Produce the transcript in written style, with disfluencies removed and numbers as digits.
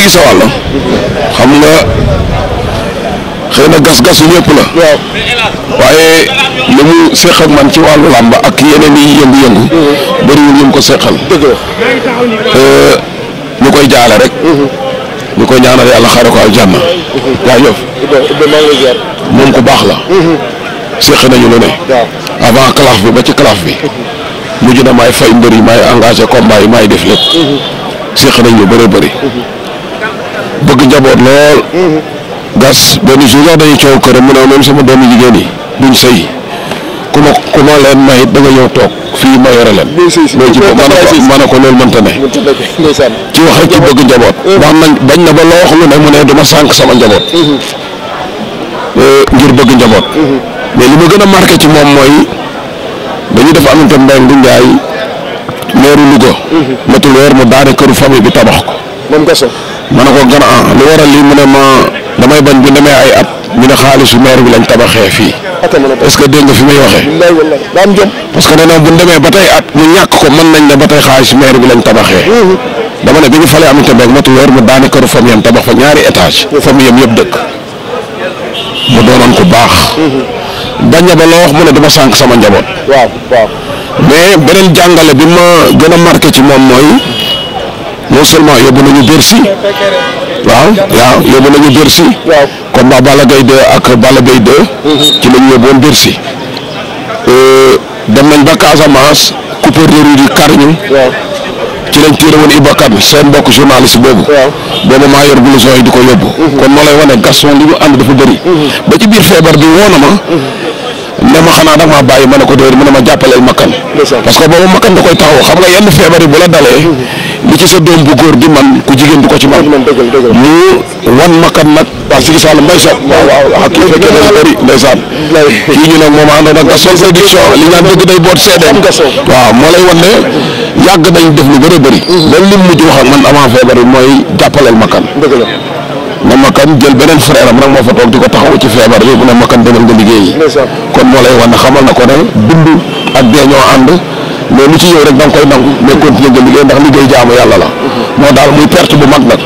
ci sa wàll xam nga xëy na gas-gasu ñëpp la. waaye li mu seq ak man ci wàllu làmb ak yeneen yi yëngu-yëngu. bëriwul ñu ko seqal. ñu koy jaale rek. ñu koy ñaanal yàlla xare ko aljanna. jaajëf. moom ku baax la. seq nañu lu ne. avant calaf bi ba ci calaf bi. mujj na maay fay mbër yi maay engagé combat yi maay def lépp. seq nañ lu bëri bëri. bëgg njaboot lool. gas benn jour sax dañuy coow këram mu ne même sama doomu jigéen yi duñ sëy ku ma leen may it da nga ñëw toog fii ma yore leen. loolu ci ma ne ko loolu mënta ne. ci wax rek ci bëgg njaboot. wax nañ bañ na ba loo wax lu ne mu ne dama sànq sama njaboot. ngir bëgg njaboot. mais li ma gën a marqué ci moom mooy dañuy def amante mbéy mi Ndiaye meeru Louga. matul weer mu daane këru famille bi tabax ko. moom Gasso. ma ne ko gën a lu waral lii mu ne ma damay bañ bu demee ay at ñu ne xaalisu maire bi lañ tabaxee fii. est-ce que dégg nga fi may waxee. parce que nee na bu demee ba tey at ñu ñàkk ko mën nañ ne ba tey xaalisu maire bi lañ tabaxee. dama ne bi ñu falee amante mbéy matul weer mu daane këru famille am tabax fa ñaari étage. famille am yëpp dëkk. mu doonoon ko baax. bañ na ba loo wax mu ne dama sànq sama njaboot. mais beneen jàngale bi ma gën a marqué ci moom mooy non seulement yóbbu nañu Bercy. waaw yóbbu nañu Bercy. combat Balla Gaye 2 ak Balla Gaye 2. ci lañu yóbbuwoon Bercy. dem nañ ba Casamance coupeur de rue yi kar ñu. ci lañ tiire woon Iba Kane seen mbokk journaliste boobu. boobu maa yor blouson yi di ko yóbbu. kon moo lay wane Gaston li mu ànd dafa bëri. ba ci biir feebar bi woo na ma. ne ma xanaa da nga maa bàyyi ma ne ko déwén mu ne ma jàppaleel makkan. parce que boobu makkan da koy taxaw xam nga yenn feebar yi bu la dalee. li ci sa doom bu góor di man ku jigéen du ko ci man. mu wan makkan nag waa Sigi Sall mbay sax. waaw ak kii fekkee dafa bëri ndeysaan. kii ñu nag moom àndoon ak Gaston production li ñu naan dëgg day boot seedeem. waaw moo lay wan ne yàgg nañ def lu bëri bëri. même li mu mujj wax ak man avant feebar bi mooy jàppaleel makkan. na makkan jël beneen frère am nag moo fa toog di ko taxaw ci feebar bi mu ne makkan demal nga liggéeyi. kon moo lay wan ne xamal na ko ne dund ak dee ñoo ànd mais lu ci yow rek da nga koy nangu mais continuer nga liggéey ndax liggéey jaamu yàlla la moo daal muy perte bu mag nag.